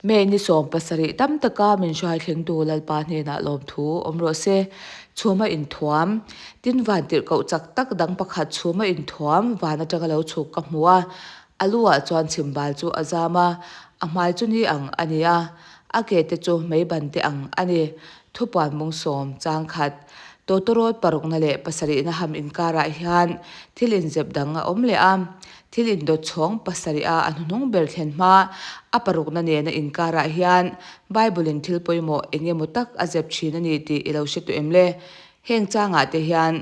May ni 17 tam taka min hruai thlengtu Lalpa hnenah lawmthu awm rawh se. Chhuma inthuam, tin van tirhkoh chak tak dang pakhat chhuma inthuam van atanga lo chhuk ka hmu a, a lu ah chuan chhimbal chu a zam a, a hmai chu ni ang a ni a, a ke te chu mei ban te ang a ni. Thupuan mung sawm chang khat, tawtawrawt parukna leh pasarihna ham inkarah hian thil inzep dang a awm leh a. Thil indawt chhawng pasarih a a hnuhnung ber thlen hma a parukna nena inkarah hian Bible-in thil pawimawh eng emaw tak a zep thin a ni tih i lo hre tawh em le? Heng changah te hian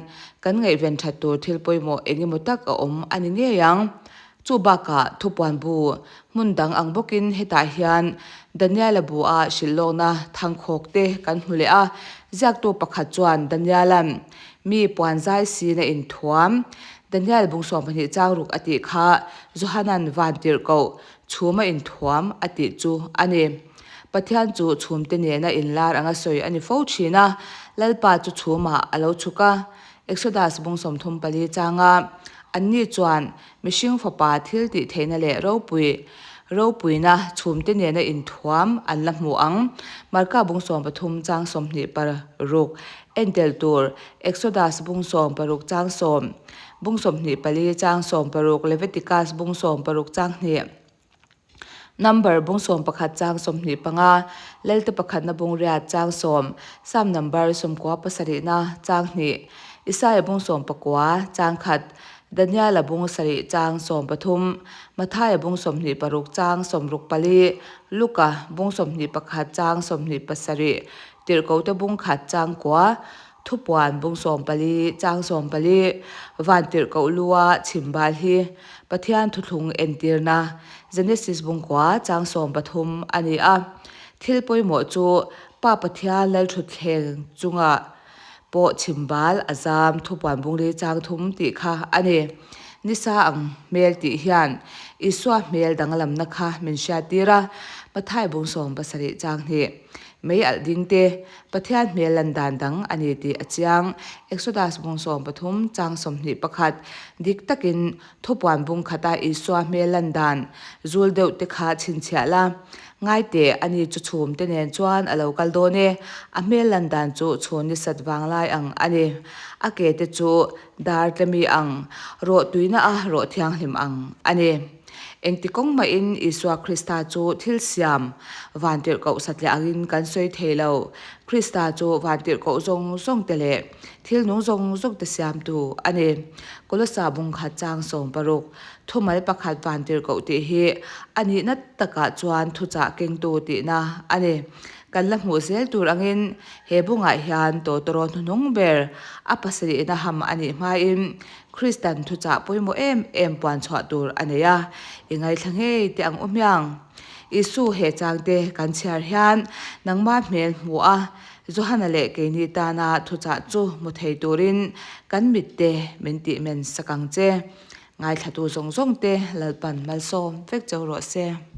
kan ngaihven that tur thil pawimawh eng emaw tak a awm a ni ngei ang. Chu bakah thupuan bu hmun dang ang bawkin hetah hian Daniela bu-a hrilh lawkna thangkhawk te kan hmu leh a, ziaktu pakhat chuan Daniela'n mi puan zai sin a inthuam Daniel bung 12 chang ruk a tih kha Johanan van tirhkoh chhum a inthuam a tih chu a ni. Pathian chu chhumte nena inlar anga sawi a ni fo thin a, Lalpa chu chhumah a lo chhuk a. Exodus bung 34 changa anni chuan mihring fapa thil tih theihna leh ropui ropuina chhumte nena inthuam an la hmu ang. Marka bung 13 chang 26 Entel tur, Exodus bung 16 chang 10, bung 24 chang 16, Leviticus bung 16 chang 2, Number bung 11 chang 25, Lelte pakhatna bung riat chang 10, Psalm number 97 na chang 2, Isaiah bung 19 chang 1, Daniela bung 7 chang 13, Mathaia bung 26 chang 64, Luka bung 21 chang 27, Tirhkohte bung khat chang kua, thupuan bung 14 chang 14, van tirhkoh lua chhim bal hi Pathian thuthlung entirna Genesis bung kua chang 13 a ni a. Thil pawimawh chu Pa Pathian Lalthutthleng chungah pawh chhim bal a zam thupuan bung li chang thum tih kha a ni. Nisa ang hmel tih hian Isua hmel danglamna kha min hriattir a, Mathai bung 17 chang hnih. Mei alh ding te, Pathian hmel lan dan dang a ni tih a chiang. Exodus bung 13 chang 21, Dik takin thupuan bung khata Isua hmel lan dan zul deuh te kha chhinchhiah la. Ngai teh, ani chu chhum te nen chuan a lo kal dawn e. A hmel lan dan chu chhun ni sat vang lai ang a ni. A ke te chu dar tlemi ang, rawh tuina a rawh thianghlim ang a ni. Engti kawng mahin Isua Krista chu thil siam vantirhkoh satliah angin kan sawi thei lo. Krista chu vantirhkoh zawng zawng te leh thil nung zawng zawng te siamtu a ni. Kolosa bung khat chang 16, Thumal pakhat vantirhkoh tih hi a nihna takah chuan thuchah kengtu tihna a ni. Kan la hmuh zel tur angin he bungah hian tawtawraw hnuhnung ber a pasarihna ham a nih hmain Kristan thuchah pawimawh em em puan chhuah tur a nei a, i ngaithla ngei teh ang u hmiang. Isu he changte kan chhiar hian nangmah hmel hmu a, Johana leh keini tana thuchah chu hmu thei turin kan mitte min tih men sak ang che. Ngaithlatu zawng zawngte Lalpan malsawm vek cheu rawh se.